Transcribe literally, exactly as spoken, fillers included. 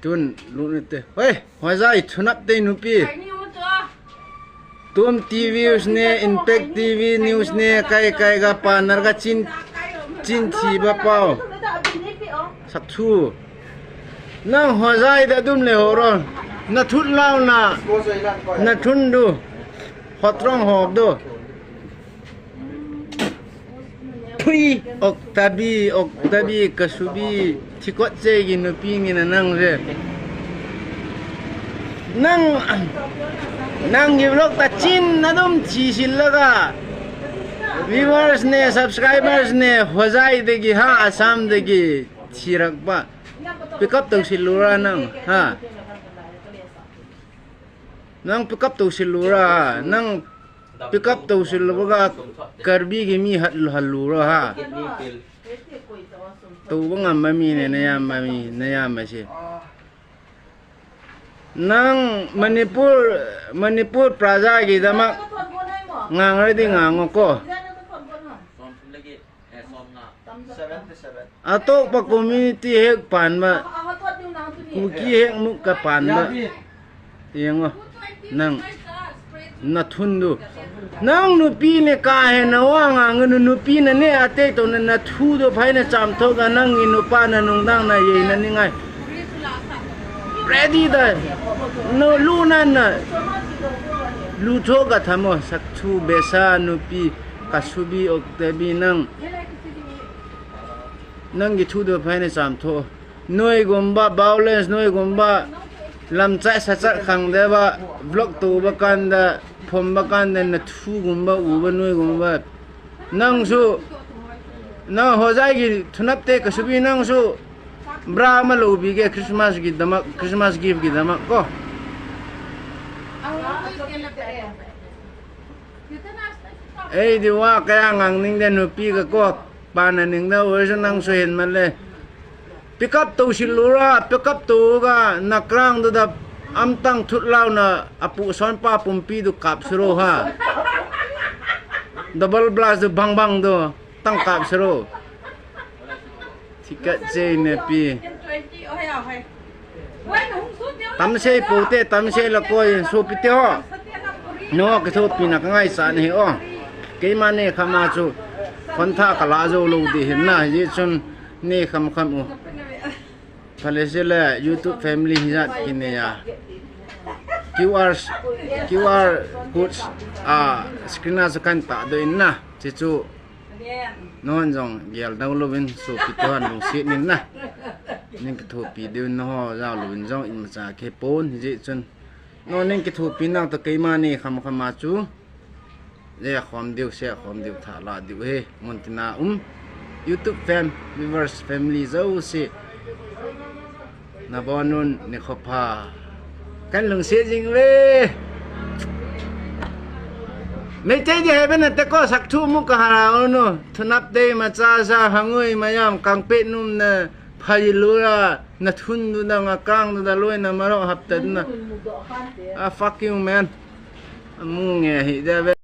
ꯇꯨꯟ ꯂꯨꯅꯠꯇꯦ꯫ ꯍꯣꯏ, ꯍꯣꯖꯥꯏ ꯊꯨꯅꯞꯇꯦ ꯅꯨꯄꯤ꯫ ꯇꯨꯝ ꯇꯤꯚꯤ ꯅ꯭ꯌꯨꯁꯅꯦ, ꯏꯝꯄꯦꯛ ꯇꯤꯚꯤ ꯅ꯭ꯌꯨꯁꯅꯦ, ꯀꯩ ꯀꯩꯒ ꯄꯥꯟꯅꯔꯒ ꯆꯤꯟ, ꯆꯤꯟ ꯊꯤꯕ ꯄꯥꯎ꯫ ꯁꯛꯊꯨ꯫ ꯅꯪ ꯍꯣꯖꯥꯏꯗ ꯑꯗꯨꯝ ꯂꯩꯍꯧꯔꯣ꯫ ꯅꯊꯨꯠ ꯂꯥꯎꯅ ꯅꯊꯨꯟꯗꯨ ꯍꯣꯇ꯭ꯔꯣꯡ ꯍꯣꯕꯗꯣ꯫ ꯐꯨꯏ, ꯑꯣꯛꯇꯕꯤ, ꯑꯣꯛꯇꯕꯤ, ꯀꯁꯨꯕꯤ, ꯊꯤꯀꯣꯠꯆꯦꯒꯤ ꯅꯨꯄꯤꯅꯤꯅ ꯅꯪꯁꯦ꯫ ꯅꯪ, ꯅꯪꯒꯤ ꯕ꯭ꯂꯣꯛꯇ ꯆꯤꯟ ꯑꯗꯨꯝ ꯊꯤꯁꯤꯜꯂꯒ, ꯚ꯭ꯌꯨꯋꯔꯁꯅꯦ, ꯁꯕꯁꯀ꯭ꯔꯥꯏꯕꯔꯁꯅꯦ, ꯍꯣꯖꯥꯏꯗꯒꯤ, ꯍꯥ, ꯑꯁꯥꯝꯗꯒꯤ ꯊꯤꯔꯛꯄ꯫ ꯄꯤꯛ ꯑꯞ ꯇꯧꯁꯤꯜꯂꯨꯔꯥ ꯅꯪ, ꯍꯥ? ꯅꯪ ꯄꯤꯛ ꯑꯞ ꯇꯧꯁꯤꯜꯂꯨꯔꯥ? ꯅꯪ ꯄꯤꯛ ꯑꯞ ꯇꯧꯁꯤꯜꯂꯨꯕꯒ ꯀꯔꯕꯤꯒꯤ ꯃꯤ ꯍꯠ-, ꯍꯜꯂꯨꯔꯣ, ꯍꯥ? ꯇꯧꯕ ꯉꯝꯕ ꯃꯤꯅꯦ ꯅꯌꯥꯝꯕ ꯃꯤ, ꯅꯌꯥꯝꯕꯁꯦ꯫ ꯅꯪ ꯃꯅꯤꯄꯨꯔ, ꯃꯅꯤꯄꯨꯔ ꯄ꯭ꯔꯖꯥꯒꯤꯗꯃꯛ ꯉꯥꯡꯔꯗꯤ ꯉꯥꯡꯉꯣꯀꯣ꯫ ꯑꯇꯣꯞꯄ ꯀꯝꯃ꯭ꯌꯨꯅꯤꯇꯤ ꯍꯦꯛ ꯄꯥꯟꯕ, ꯀꯨꯀꯤ ꯍꯦꯛ ꯃꯨꯛꯀ ꯄꯥꯟꯕ, ꯌꯦꯡꯉꯣ ꯅꯪ ꯅꯊꯨꯟꯗꯨ꯫ ꯅꯪ ꯅꯨꯄꯤꯅꯦ ꯀꯥ ꯍꯦꯟꯅ ꯋꯥ ꯉꯥꯡꯒꯅꯨ, ꯅꯨꯄꯤꯅꯅꯦ ꯑꯇꯩ ꯇꯧꯅ ꯅꯊꯨꯗꯣ ꯐꯩꯅ ꯆꯥꯝꯊꯣꯛꯑꯒ ꯅꯪꯒꯤ ꯅꯨꯄꯥꯅ ꯅꯨꯡꯗꯥꯡꯅ ꯌꯩꯅꯅꯤꯡꯉꯥꯏ ꯔꯦꯗꯤꯗ ꯅ-, ꯂꯨ ꯅꯥꯟꯅ ꯂꯨꯊꯣꯛꯑꯒ ꯊꯝꯃꯣ꯫ ꯁꯛꯊꯨ ꯕꯦꯁꯥ ꯅꯨꯄꯤ ꯀꯥꯁꯨꯕꯤ ꯑꯣꯛꯇꯕꯤ ꯅꯪ꯫ ꯅꯪꯒꯤ ꯊꯨꯗꯣ ꯐꯩꯅ ꯆꯥꯝꯊꯣꯛꯑꯣ꯫ ꯅꯣꯏꯒꯨꯝꯕ ꯚꯥꯏꯑꯣꯂꯦꯟꯁ, ꯅꯣꯏꯒꯨꯝꯕ ꯂꯝꯆꯠ ꯁꯥꯆꯠ ꯈꯪꯗꯕ, ꯕ꯭ꯂꯣꯛ ꯇꯧꯕ ꯀꯥꯟꯗ, ꯐꯣꯝꯕ ꯀꯥꯟꯗ ꯅꯊꯨꯒꯨꯝꯕ ꯎꯕ ꯅꯣꯏꯒꯨꯝꯕ꯫ ꯅꯪꯁꯨ, ꯅꯪ ꯍꯣꯖꯥꯏꯒꯤ ꯊꯨꯅꯞꯇꯦ ꯀꯁꯨꯕꯤ, ꯅꯪꯁꯨ ꯕ꯭ꯔꯥ ꯑꯃ ꯂꯧꯕꯤꯒꯦ ꯈ꯭ꯔꯤꯁꯃꯥꯁꯀꯤꯗꯃꯛ, ꯈ꯭ꯔꯤꯁꯃꯥꯁ ꯒꯤꯐꯀꯤꯗꯃꯛ ꯀꯣ꯫ ꯑꯩꯗꯤ ꯋꯥ ꯀꯌꯥ ꯉꯥꯡꯅꯤꯡꯗꯦ, ꯅꯨꯄꯤꯒ ꯀꯣ ꯄꯥꯟꯅꯅꯤꯡꯗ ꯑꯣꯏꯔꯁꯨ ꯅꯪꯁꯨ ꯍꯦꯟꯃꯜꯂꯦ꯫ ꯄꯤꯛ ꯑꯞ ꯇꯧꯁꯤꯜꯂꯨꯔ, ꯄꯤꯛ ꯑꯞ ꯇꯧꯔꯒ ꯅꯀ꯭ꯔꯥꯡꯗꯨꯗ ꯑꯝꯇꯪ ꯊꯨꯠ ꯂꯥꯎꯅ ꯑꯄꯨ ꯑꯁꯣꯟꯄꯥ ꯄꯨꯝꯄꯤꯗꯨ ꯀꯥꯞꯁꯤꯔꯣ ꯍꯥ? ꯗꯕꯜ ꯕ꯭ꯂꯥꯁꯇꯨ ꯕꯪ ꯕꯪꯗꯣ ꯇꯪ ꯀꯥꯞꯁꯤꯔꯣ? ꯊꯤꯀꯠꯆꯩ ꯅꯨꯄꯤ꯫ Tamsei pote, tamsei la koi, sopite ho. No, kithopina ka ngaichat ahi o. Keima nekham a chu phone tha ka la jou lou ding ahin na, hijeh chun nekham kham u. Phale se le YouTube family hijat kinei a. QR, QR codes a screen a chu kan tahdoh in na. Hichu non jong gel dau louvin, sopite hon lungset in na. Ning kithopi diu na ho jao louvin jong imacha kipon, hijeh chun. Non ning kithopi nau toh keima nekham kham a chu. Je khom diu, se khom diu, tha la diu ahi. Muntina um YouTube fam, viewers, family jouse. Nabon un, nikho pha. Kan lungset jing uve. Meitei di haibe nate ko, sak thu mu ka ha u no. Thunap dei macha sa hangui mayam kangpet num na phai lura, na thun du da, nga kang du da, loi na maro hapta du na. Ah, fuck you, man. Amu nge hi da ve.